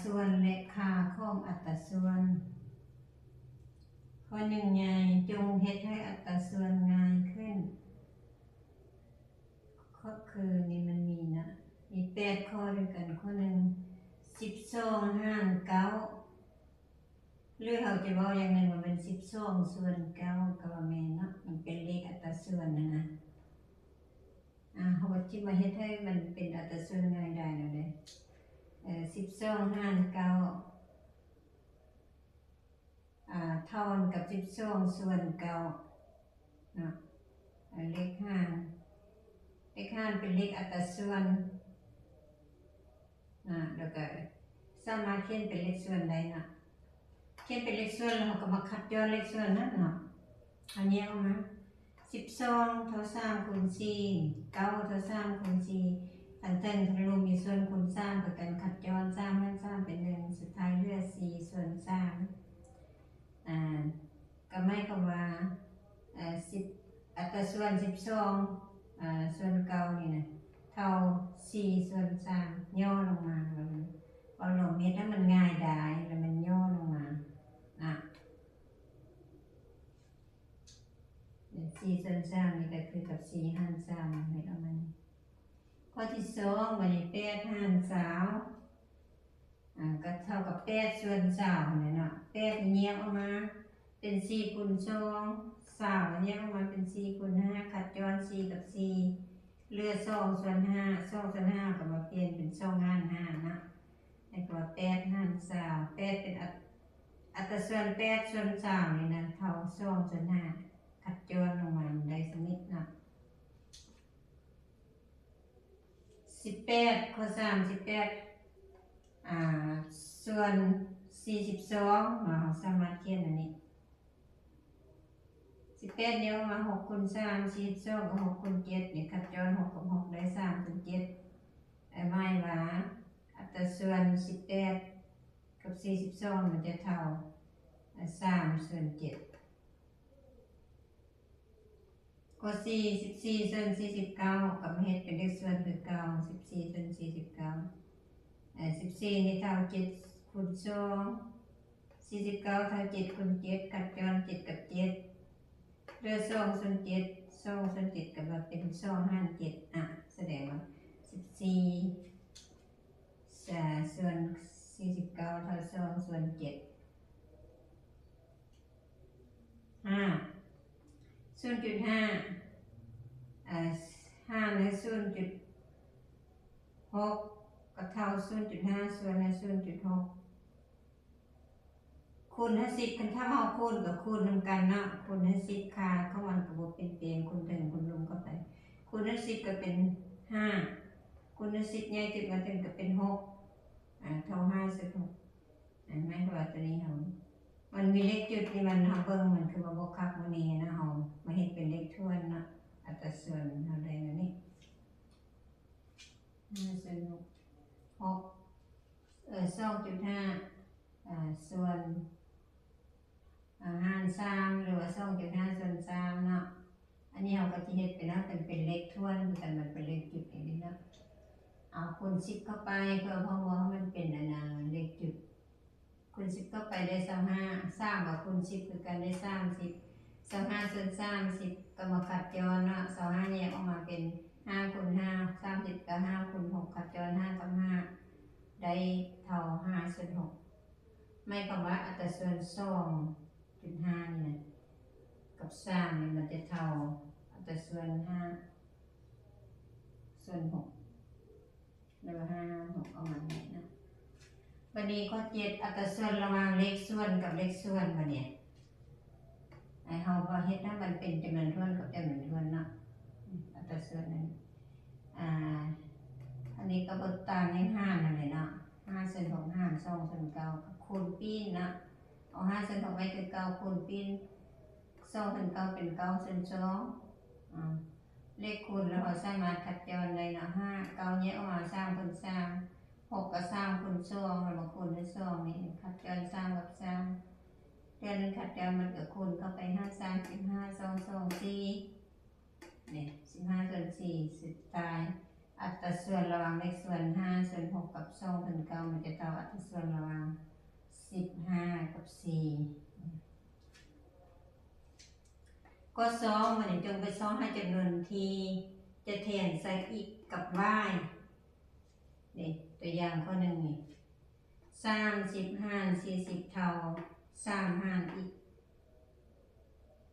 ສ່ວນ ແລະ ຄ່າຂອງອັດຕາສ່ວນ. ຂໍ້ໜຶ່ງໃຫຍ່, ຈົ່ງເຮັດໃຫ້ອັດຕາສ່ວນງ່າຍຂຶ້ນ. ກໍຄືນີ້ມັນມີນະ ມີແປດຂໍ້ດ້ວຍກັນ. ຂໍ້ໜຶ່ງ ສິບສອງຫານເກົ້າ ຫຼືເຮົາຈະເວົ້າຢ່າງໜຶ່ງວ່າແມ່ນສິບສອງສ່ວນເກົ້າ ກໍວ່າແມ່ນເນາະ, ມັນເປັນເລກອັດຕາສ່ວນຫັ້ນນະ. ອາ ເຮົາກໍຊິມາເຮັດໃຫ້ມັນເປັນອັດຕາສ່ວນງ່າຍໄດ້ແລ້ວເດ້. ເອີ ສິບສອງຫານເກົ້າ ອາ ເທົ່າກັບສິບສອງສ່ວນເກົ້າເນາະ. ເອີ ເລກຫານ ເລກຫານເປັນເລກອັດຕາສ່ວນ ອາ ແລ້ວກໍສາມາດຂຽນເປັນເລກສ່ວນໄດ້ເນາະ. ຂຽນເປັນເລກສ່ວນແລ້ວ ເຮົາກໍມາຄັດຍ້ອນເລກສ່ວນນັ້ນເນາະ. ເຮົາແຍກອອກມາ ສິບສອງເທົ່າສາມຄູນສີ່ ເກົ້າເທົ່າສາມຄູນສີ່ ທັງເທິງທັງລຸ່ມມີສ່ວນຄູນສາມຄືກັນ ຄັດຍ້ອນສາມຫານສາມເປັນໜຶ່ງ ສຸດທ້າຍເຫຼືອສີ່ສ່ວນສາມ. ອາ ກໍໝາຍຄວາມວ່າ ອາ ສິບ ອັດຕາສ່ວນສິບສອງ ອາ ສ່ວນເກົ້ານີ້ນະ ເທົ່າສີ່ສ່ວນສາມ ຫຍໍ້ລົງມາ. ເວົ້າລວມເຮັດໃຫ້ມັນງ່າຍດາຍ ແລ້ວມັນຫຍໍ້ລົງມານະ. ສີ່ສ່ວນສາມນີ້ກໍຄືກັບສີ່ຫານສາມເຮັດອອກມາ. ຂໍ້ທີສອງ ບາດນີ້ແປດຫານຊາວ ອາ ກໍເທົ່າກັບແປດສ່ວນຊາວຫັ້ນແຫຼະເນາະ. ແປດແຍກອອກມາເປັນສີ່ຄູນສອງ ຊາວແຍກອອກມາເປັນສີ່ຄູນຫ້າ ຄັດຍ້ອນສີ່ກັບສີ່ ເຫຼືອສອງສ່ວນຫ້າ ສອງສ່ວນຫ້າກໍມາປ່ຽນເປັນສອງຫານຫ້າເນາະ. ແລ້ວກໍວ່າແປດຫານຊາວ ແປດເປັນອັດ ອັດຕາສ່ວນແປດສ່ວນຊາວນີ້ນະ ເທົ່າສອງສ່ວນຫ້າ ຄັດຍ້ອນລົງມາໄດ້ສ່ຳນີ້ເນາະ. ສິບແປດ ຂໍ້ສາມສິບແປດ ອາ ສ່ວນສີ່ສິບສອງເນາະ ເຮົາສາມາດຂຽນອັນນີ້ ສິບແປດແຍກອອກມາຫົກຄູນສາມ ສີ່ສິບສອງກໍຫົກຄູນເຈັດ ນີ້ຄັດຍ້ອນຫົກກັບຫົກໄດ້ສາມຄູນເຈັດ ໝາຍວ່າອັດຕາສ່ວນສິບແປດກັບສີ່ສິບສອງມັນຈະເທົ່າສາມສ່ວນເຈັດ. ຂໍ້ສີ່ ສິບສີ່ສ່ວນສີ່ສິບເກົ້າ ກໍມາເຮັດເປັນເລກສ່ວນຄືເກົ່າ ສິບສີ່ສ່ວນສີ່ສິບເກົ້າ ເອີ ສິບສີ່ນີ້ເທົ່າເຈັດຄູນສອງ ສີ່ສິບເກົ້າເທົ່າເຈັດຄູນເຈັດ ຄັດຍ້ອນເຈັດກັບເຈັດ ເຫຼືອສອງສ່ວນເຈັດ ສອງສ່ວນເຈັດກໍມາເປັນສອງຫານເຈັດ ອະ ສະແດງວ່າສິບສີ່ ສາ ສ່ວນສີ່ສິບເກົ້າເທົ່າສອງສ່ວນເຈັດ. ຫ້າ ສູນຈຸດຫ້າ ເອີ ຫານໃຫ້ສູນຈຸດຫົກ ກໍເທົ່າສູນຈຸດຫ້າສ່ວນໃຫ້ສູນຈຸດຫົກ ຄູນໃຫ້ສິບ ຄັນຖ້າເຮົາຄູນກໍຄູນນຳກັນເນາະ ຄູນໃຫ້ສິບ ຄ່າຂອງມັນກໍບໍ່ປ່ຽນແປງ ຄູນເທິງຄູນລຸ່ມເຂົ້າໄປ ຄູນໃຫ້ສິບກໍເປັນຫ້າ ຄູນໃຫ້ສິບໃຫຍ່ຂຶ້ນມາເຖິງກໍເປັນຫົກ ອາ ເທົ່າຫ້າສ່ວນຫົກ. ອັນໝາຍຄວາມວ່າຕົວນີ້ເຮົາ ມັນມີເລກຈຸດນີ້ ມັນ ເຮົາເບິ່ງມັນຄືວ່າບໍ່ຄັກມື້ນີ້ນະ ເຮົາມາເຮັດເປັນເລກຖ້ວນເນາະ ອັດຕາສ່ວນເຮົາໄດ້ແນວນີ້ ຫ້າສ່ວນຫົກ ຫົກ ເອີ ສອງຈຸດຫ້າ ເອີ ສ່ວນ ອາ ຫານສາມ ຫຼືວ່າສອງຈຸດຫ້າສ່ວນສາມເນາະ. ອັນນີ້ເຮົາກໍຊິເຮັດເປັນເນາະ ເປັນ ເປັນເລກຖ້ວນຄືກັນ ມັນເປັນເລກຈຸດຈັ່ງຊີ້ເນາະ. ເອົາຄູນສິບເຂົ້າໄປ ເພື່ອເຮົາເວົ້າໃຫ້ມັນເປັນອັນນາ ເລກຈຸດ ຄູນສິບເຂົ້າໄປໄດ້ຊາວຫ້າ ສາມກໍຄູນສິບຄືກັນໄດ້ສາມສິບ ຊາວຫ້າສ່ວນສາມສິບ ກໍມາຄັດຍ້ອນເນາະ ຊາວຫ້າແຍກອອກມາເປັນຫ້າຄູນຫ້າ ສາມສິບກໍຫ້າຄູນຫົກ ຄັດຍ້ອນຫ້າກັບຫ້າ ໄດ້ເທົ່າຫ້າສ່ວນຫົກ. ໝາຍຄວາມວ່າອັດຕາສ່ວນສອງຈຸດຫ້ານີ້ນະ ກັບສາມນີ້ມັນຈະເທົ່າອັດຕາສ່ວນຫ້າສ່ວນຫົກ ຫຼືວ່າຫ້າຫົກ ເອົາມານີ້ນະ. ບັດນີ້ຂໍ້ເຈັດ ອັດຕາສ່ວນລະຫວ່າງເລກສ່ວນກັບເລກສ່ວນ ບັດນີ້ ໃຫ້ເຮົາມາເຮັດໃຫ້ມັນເປັນຈຳນວນຖ້ວນກັບຈຳນວນຖ້ວນເນາະ ອັດຕາສ່ວນນັ້ນ ອາ ອັນນີ້ກໍເບິ່ງຕາມໃນຫານນັ້ນແຫຼະເນາະ ຫ້າສ່ວນຫົກຫານສອງສ່ວນເກົ້າ ກໍຄູນປີ້ນເນາະ ເອົາຫ້າສ່ວນຫົກໄວ້ຄືເກົ່າ ຄູນປີ້ນສອງສ່ວນເກົ້າເປັນເກົ້າສ່ວນສອງ ອາ ເລກຄູນແລ້ວເຮົາສາມາດຄັດຍ້ອນໄດ້ເນາະ ຫ້າ ເກົ້າແຍກອອກມາສາມຄູນສາມ ຫົກກໍສາມຄູນສອງ ແລ້ວມາຄູນດ້ວຍສອງນີ້ ຄັດຍ້ອນສາມກັບສາມ ເທື່ອໜຶ່ງຄັດຍ້ອນມັນກໍຄູນເຂົ້າໄປຫາສາມສິບຫ້າ ສອງ ສອງ ສີ່ ນີ້ ສິບຫ້າສ່ວນສີ່ ສຸດທ້າຍ ອັດຕາສ່ວນລະຫວ່າງເລກສ່ວນຫ້າສ່ວນຫົກກັບສອງສ່ວນເກົ້າ ມັນຈະເທົ່າອັດຕາສ່ວນລະຫວ່າງສິບຫ້າກັບສີ່. ຂໍ້ສອງ ບາດນີ້ຈົ່ງໄປຊອກຫາຈຳນວນທີ່ຈະແທນໃສ່ x ກັບ y. ນີ້ ຕົວຢ່າງຂໍ້ໜຶ່ງນີ້ ສາມສິບຫານສີ່ສິບເທົ່າສາມຫານ x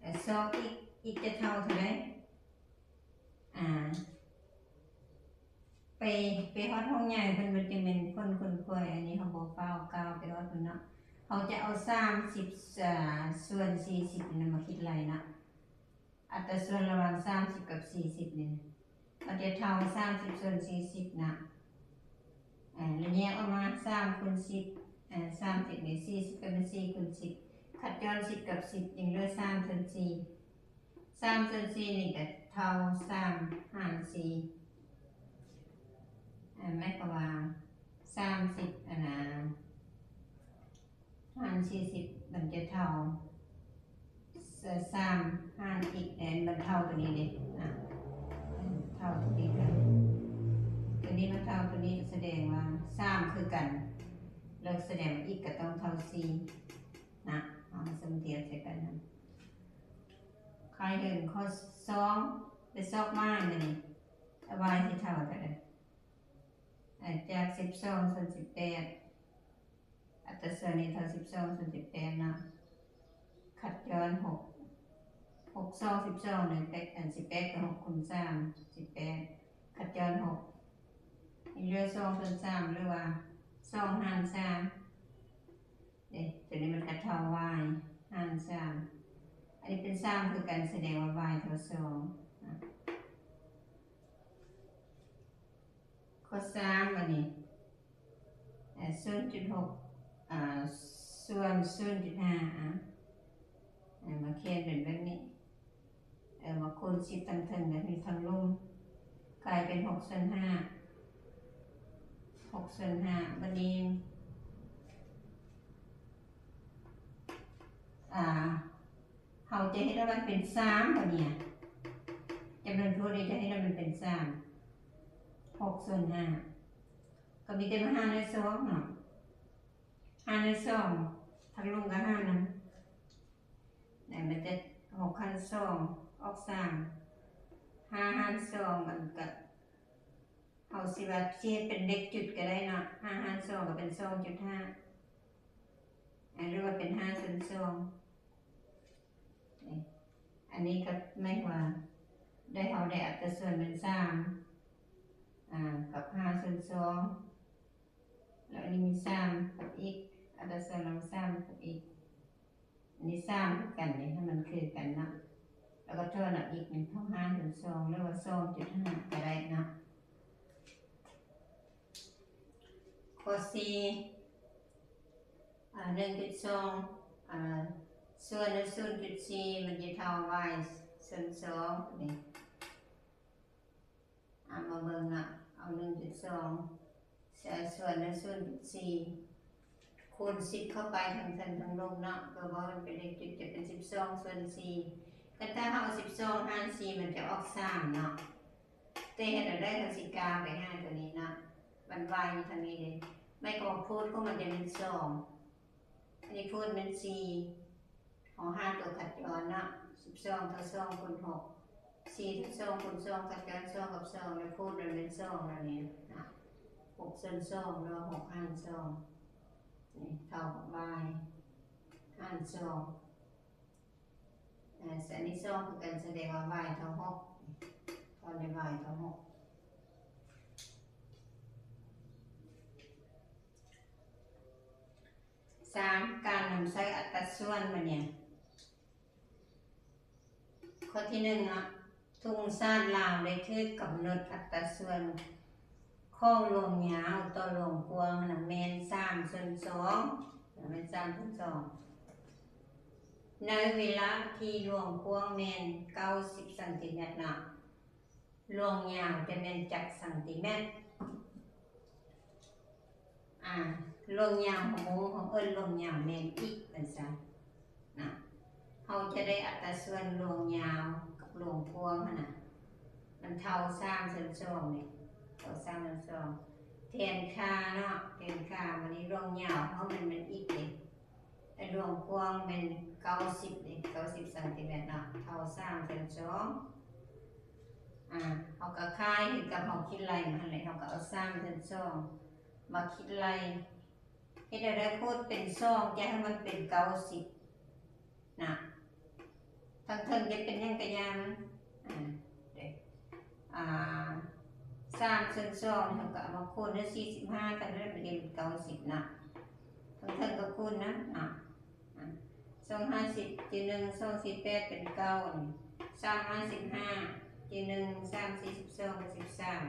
ແລະ ຊອກ x x ຈະເທົ່າເທົ່າໃດ? ອາ ໄປ ໄປຮອດຫ້ອງໃຫຍ່ເພິ່ນ ມັນຈະແມ່ນຄົນຄົ້ນຄວ້າ ອັນນີ້ເຮົາບໍ່ຟ້າວກ້າວໄປຮອດເພິ່ນເນາະ. ເຮົາຈະເອົາສາມສິບ ອາ ສ່ວນສີ່ສິບນີ້ນະມາຄິດໄລ່ເນາະ. ອັດຕາສ່ວນລະຫວ່າງສາມສິບກັບສີ່ສິບນີ້ ມັນຈະເທົ່າສາມສິບສ່ວນສີ່ສິບນະ. ອາ ແລ້ວແຍກອອກມາ ສາມຄູນສິບ ອາ ສາມສິບນີ້ ສີ່ສິບກໍເປັນສີ່ຄູນສິບ ຄັດຈ້ອນສິບກັບສິບ ຍັງເຫຼືອສາມສ່ວນສີ່. ສາມສ່ວນສີ່ນີ້ກໍເທົ່າສາມຫານສີ່ ອາ ໝາຍຄວາມວ່າສາມສິບ ອັນນາ ຫານສີ່ສິບ ມັນຈະເທົ່າ ສ- ສາມຫານ x ແມ່ນ ມັນເທົ່າຕົວນີ້ເດ້ ອາ ເທົ່າຕົວນີ້ເລີຍ. ຕົວນີ້ມັນເທົ່າຕົວນີ້ ສະແດງວ່າສາມຄືກັນ ແລ້ວສະແດງວ່າ x ກໍຕ້ອງເທົ່າສີ່ນະ. ເອົາມາສົມທຽບໃສ່ກັນນະ. ຂ້ອຍເຫັນຂໍ້ສອງ ໄປຊອກ y ມານີ້ y ຊິເທົ່າເທົ່າໃດ? ອາ ຈາກສິບສອງສ່ວນສິບແປດ ອັດຕາສ່ວນນີ້ເທົ່າສິບສອງສ່ວນສິບແປດເນາະ ຄັດຈ້ອນຫົກ ຫົກສອງສິບສອງນີ້ ແປດ ອັນສິບແປດກໍຫົກຄູນສາມ ສິບແປດ ຄັດຈ້ອນຫົກ ຍັງເຫຼືອສອງສ່ວນສາມ ຫຼືວ່າສອງຫານສາມເດ້. ຕົວນີ້ມັນກໍເທົ່າ y ຫານສາມ ອັນນີ້ເປັນສາມຄືກັນ ສະແດງວ່າ y ເທົ່າສອງນະ. ຂໍ້ສາມ ບາດນີ້ ເອີ ສູນຈຸດຫົກ ເອີ ສ່ວນສູນຈຸດຫ້າ ອາ ເອີ ມາຂຽນເປັນແບບນີ້ ເອີ ມາຄູນສິບທັງເທິງ ແລ້ວມີທັງລຸ່ມ ກາຍເປັນຫົກສ່ວນຫ້າ ຫົກສ່ວນຫ້າ. ບາດນີ້ ອາ ເຮົາຈະເຮັດໃຫ້ມັນເປັນສາມ ບາດນີ້ ຈຳນວນພູດນີ້ຈະເຮັດໃຫ້ມັນເປັນສາມ ຫົກສ່ວນຫ້າ ກໍມີແຕ່ມາຫານດ້ວຍສອງເນາະ ຫານດ້ວຍສອງ ທັງລຸ່ມກໍຫານນຳ ແລ້ວມັນຈະ ຫົກຫານສອງ ອອກສາມ ຫ້າຫານສອງ ມັນກໍ ເຮົາຊິວ່າ ຊິເຮັດເປັນເລກຈຸດກໍໄດ້ເນາະ ຫ້າຫານສອງກໍເປັນສອງຈຸດຫ້າ ອາ ຫຼືວ່າເປັນຫ້າສ່ວນສອງ. ນີ້ ອັນນີ້ກໍໝາຍວ່າ ໄດ້ ເຮົາໄດ້ອັດຕາສ່ວນເປັນສາມ ອາ ກັບຫ້າສ່ວນສອງ ແລ້ວອັນນີ້ມີສາມກັບ x ອັດຕາສ່ວນລະຫວ່າງສາມກັບ x ອັນນີ້ສາມຄືກັນເດ້ ໃຫ້ມັນຄືກັນເນາະ ແລ້ວກໍເທົ່ານຳ x ນີ້ເທົ່າຫ້າສ່ວນສອງ ຫຼືວ່າສອງຈຸດຫ້າກໍໄດ້ເນາະ. ຂໍ້ສີ່ ອາ ໜຶ່ງຈຸດສອງ ອາ ສ່ວນ ສູນຈຸດສີ່ ມັນຈະເທົ່າ y ສ່ວນສອງ ນີ້ ອາ ມາເບິ່ງເນາະ ເອົາໜຶ່ງຈຸດສອງ ສ່ວນ ສູນຈຸດສີ່ ຄູນສິບເຂົ້າໄປທັງເທິງທັງລຸ່ມເນາະ ກໍບໍ່ໃຫ້ມັນເປັນເລກຈຸດ ຈະເປັນສິບສອງສ່ວນສີ່ ຄັນຖ້າເຮົາເອົາສິບສອງຫານສີ່ ມັນຈະອອກສາມເນາະ ແຕ່ເຮັດແນວໃດ ເຮົາຊິກ້າວໄປຫາຕົວນີ້ເນາະ ມັນ y ຢູ່ທາງນີ້ເດ້ ໝາຍຄວາມວ່າພູດຂອງມັນຈະເປັນສອງ ອັນນີ້ພູດແມ່ນສີ່ ເຮົາຫາຕົວຄັດຈ້ອນເນາະ ສິບສອງເທົ່າສອງຄູນຫົກ ສີ່ເທົ່າສອງຄູນສອງ ຄັດຈ້ອນສອງກັບສອງ ແລ້ວພູດມັນເປັນສອງ ແລ້ວນີ້ນະ ຫົກສ່ວນສອງ ຫຼືວ່າຫົກຫານສອງ ນີ້ເທົ່າກັບ y ຫານສອງ ອາ ອັນນີ້ສອງຄືກັນ ສະແດງວ່າ y ເທົ່າຫົກ ເທົ່າໃນ y ເທົ່າຫົກ. ສາມ ການນຳໃຊ້ອັດຕາສ່ວນ ບາດນີ້ ຂໍ້ທີໜຶ່ງເນາະ ທຸງຊາດລາວໄດ້ຖືກກຳນົດອັດຕາສ່ວນຂອງລວງຍາວຕໍ່ລວງກວ້າງຫັ້ນນະ ແມ່ນສາມສ່ວນສອງ ແມ່ນສາມສ່ວນສອງ ໃນເວລາທີ່ລວງກວ້າງແມ່ນເກົ້າສິບຊັງຕີແມັດເນາະ ລວງຍາວຈະແມ່ນຈັກຊັງຕີແມັດ? ອາ ລວງຍາວຂອງໝູ່ ເຮົາເອີ້ນລວງຍາວແມ່ນ x ວ່າຊັ້ນນະ ເຮົາຈະໄດ້ອັດຕາສ່ວນລວງຍາວກັບລວງກວ້າງຫັ້ນນະ ມັນເທົ່າສາມສ່ວນສອງນີ້ ສາມສ່ວນສອງ ແທນຄ່າເນາະ ແທນຄ່າ. ບາດນີ້ລວງຍາວເຮົາແມ່ນ ແມ່ນອິກເດ້ ແລະລວງກວ້າງແມ່ນເກົ້າສິບເດ້ ເກົ້າສິບຊັງຕີແມັດເນາະ ເທົ່າສາມສ່ວນສອງ. ອາ ເຮົາກໍຄ້າຍຄືກັບເຮົາຄິດໄລ່ມາຫັ້ນແຫຼະ ເຮົາກໍເອົາສາມສ່ວນສອງມາຄິດໄລ່ ເຮັດໃຫ້ໄດ້ໂຄດເປັນສອງ ຈະໃຫ້ມັນເປັນເກົ້າສິບນະ ທາງເທິງຈະເປັນຫຍັງກະຢ່າມັນ ອາ ເດ້ ອາ ສາມສ່ວນສອງ ເຮົາກໍເອົາມາຄູນດ້ວຍສີ່ສິບຫ້າ ທາງນັ້ນມັນເປັນເກົ້າສິບນະ ທາງເທິງກໍຄູນນຳເນາະ. ອາ ສອງຫ້າສິບ ເຈໜຶ່ງ ສອງສີ່ແປດ ເປັນເກົ້າ ສາມຫ້າສິບຫ້າ ເຈໜຶ່ງ ສາມສີ່ສິບສອງ ເປັນສິບສາມ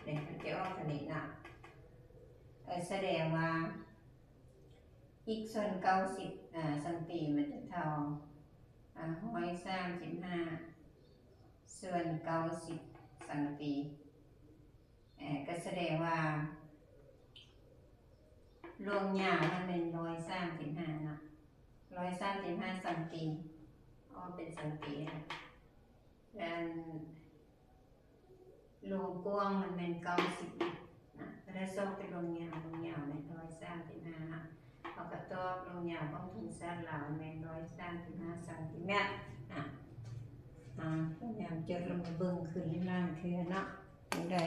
ເດ້ ມັນຈະອອກເທົ່ານີ້ເນາະ. ເອີ ສະແດງວ່າ ອິກສ່ວນເກົ້າສິບ ອາ ຊັງຕີ ມັນຈະເທົ່າ ອາ ຮ້ອຍສາມສິບຫ້າສ່ວນເກົ້າສິບຊັງຕີ. ເອີ ກໍສະແດງວ່າລວງຍາວຫັ້ນແມ່ນຮ້ອຍສາມສິບຫ້າເນາະ ຮ້ອຍສາມສິບຫ້າຊັງຕີ ເອົາເປັນຊັງຕີນະ ແລະ ລວງກວ້າງມັນແມ່ນເກົ້າສິບນະ ແລະ ຊອກເປັນລວງຍາວ ລວງຍາວແມ່ນຮ້ອຍສາມສິບຫ້ານະ ເຮົາກໍຕອບລວງຍາວຂອງທຸງຊາດລາວແມ່ນຮ້ອຍສາມສິບຫ້າຊັງຕີແມັດນະ. ອາ ພະຍາຍາມຈົດລົງມາເບິ່ງຄືນຫຼາຍໆເທື່ອເນາະ ຈັ່ງໃດ